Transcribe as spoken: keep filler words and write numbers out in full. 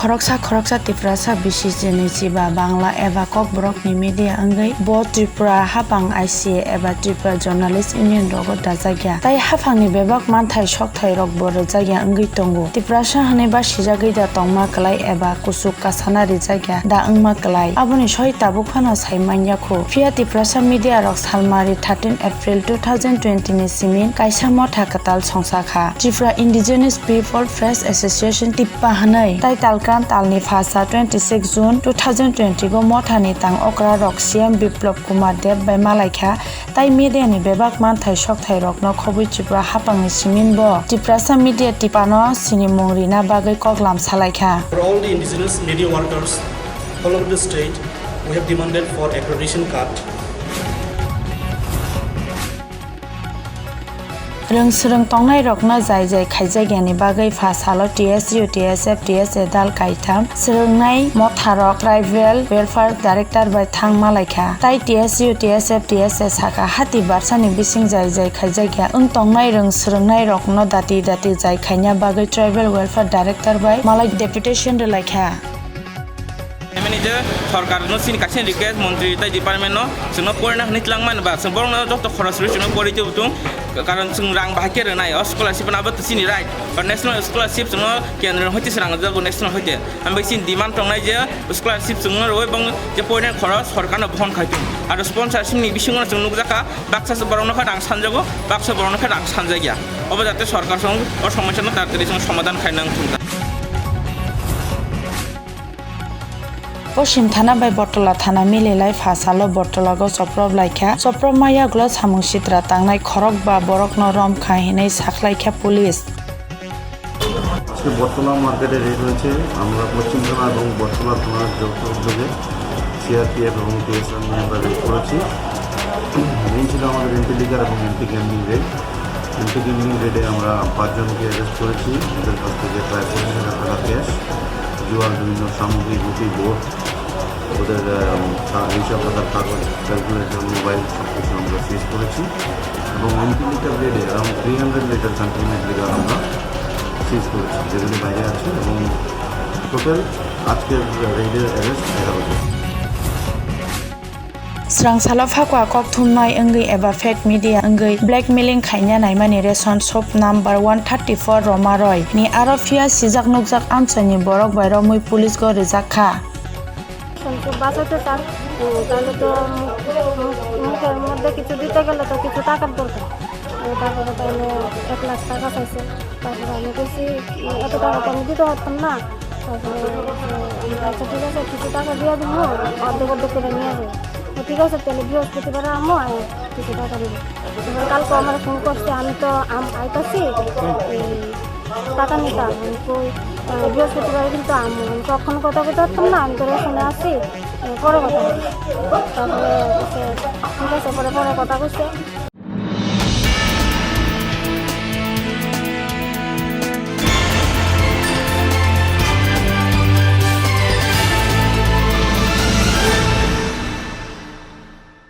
Khoroksa khoroksa Tiprasa bisi chini chiba Bangla eba Kokborokni media wngwi bo Tripura Haphang I C A eba Tripura Journalist Union rogo dajakya. Tai haphangni bebak manthai sokthai rokbo rwjakya wngwi tongo. Tiprasa hwnwi ba sijagwi da tongma kwlai eba kuchuk kasana rijakya da wngma kwlai. Aboni soi tabuk phano sai manya khu. Phiya Tiprasa media rok salmari thirteen April two thousand twenty ni simin kaisa motha kwtal songsa kha. Tripura Indigenous People Press Association, TIPPA hwnwi tai talkran talni phasa twenty six June two thousand twenty o mothani tang okra rok C M Biplab Kumar Deb bai malai kha. Tai media ni bebak manthai sokthai rokno khobwi Tripura haphangni simin bo Tiprasa media TIPPA no sinimung rina bagwi koklam salai kha. For all the indigenous media workers all over the state, we have demanded for accreditation card. Rwng swrwng tongnai rokno jai jai khaijakyani bagwi pha salo T S U, T S F, T S A dal kaitham swrwngnai motharok Tribal Welfare Director bai thang malaikha. Tai T S U, T S F, T S A sakha hati barsani bising jai jai khaijakya wng tongnai rwng swrwngnai rokno dati dati jai khaina bagwi Tribal Welfare Director bai malai deputation rwlaikha. Emeni je sorkar no sini kaisa request montri tai department no chwngno porina hwnwi twlangmani ba chwng borokno joto khoros rwi chwngno pori twi bwtung karon chwng rang bahai khe rwnai o scholarship no abo to chini right ba national scholarship chwngno kendro hoite se rang jago national hoite ambai chini demand tongnai je scholarship chwngno rwi bong je porina khoros sorkar no bohon khai tung aro sponsorship ni bisingo chwng nukjakha baksa borokno khe rang sanjago baksa borokno khe rang sanjakya obo jate sorkar chwng o somosya no taratari chwng somadhan khainang thung. Poschim thana bai Bortola thana mililai pha salo Bortolago choprop laikha. Choprop ma yagulo samung sitra tangnai khorok ba borokno rom kha hinwi sakhlaikha police. আজকে বটতলা মার্কেটে রেড হয়েছে। আমরা পশ্চিম থানা এবং বটতলা থানার যৌথ উদ্যোগে সিআরপিএফ এবং টিএসআর নিয়ে আমরা রেড করেছি। মেইন ছিল আমাদের এন্টি লিকার এবং anti gambling red. Anti gambling রেডে আমরা পাঁচজনকে অ্যারেস্ট করেছি। ওদের কাছ থেকে প্রায় পঁচিশ হাজার টাকা ক্যাশ, জুয়ার বিভিন্ন সামগ্রী, গুটি, বোর্ড, ওদের, আহ, কা-, হিসাব খাতার কাগজ, ক্যালকুলেটর, মোবাইল সব কিছু আমরা সিজ করেছি এবং এন্টি লিকার রেডে around three hundred litre container liquor আমরা সিজ করেছি, যেগুলি বাইরে আছে এবং টোটাল আজকের রেডের অ্যারেস্ট এগারো জন। Srang salo Phakwa kok thumnai wngwi eba fake media wngwi blackmailing khaina naimani ration shop number one thirty four Roma Roy ni aro phiya sijak nukjak amchaini borok bai romwi police go rijak kha. শুনছো বাঁচাতে চান, উম, তাহলে তো মুখ-, মুখ-, মুখের মধ্যে কিছু দিতে গেলে তো কিছু টাকার দরকার। তো তারপরে তাহলে এক লাখ টাকা চাইছে। তারপরে আমি বলছি, "উম, এত টাকা তো আমি দিতে পারতাম না।" তারপরে বলছে, "আচ্ছা, ঠিক আছে, কিছু টাকা দিয়ে দিব, অর্ধেক অর্ধেক করে নিয়ে যাবো।" তো ঠিক আছে, তাহলে বৃহস্পতিবার আমো, আমি কিছু টাকা দিব। এবার কালকে আমার ফোন করছে, আমি তো আম আইতাছি, এই টাকা নিতাম, আমি কই, আহ, বৃহস্পতিবারে কিন্তু আম, আমি তখন কথা বলতে পারতাম না, আমি তো রেশনে আছি, আহ, পরে কথা হবে। তারপরে হচ্ছে, ঠিক আছে, পরে পরে কথা কইছে।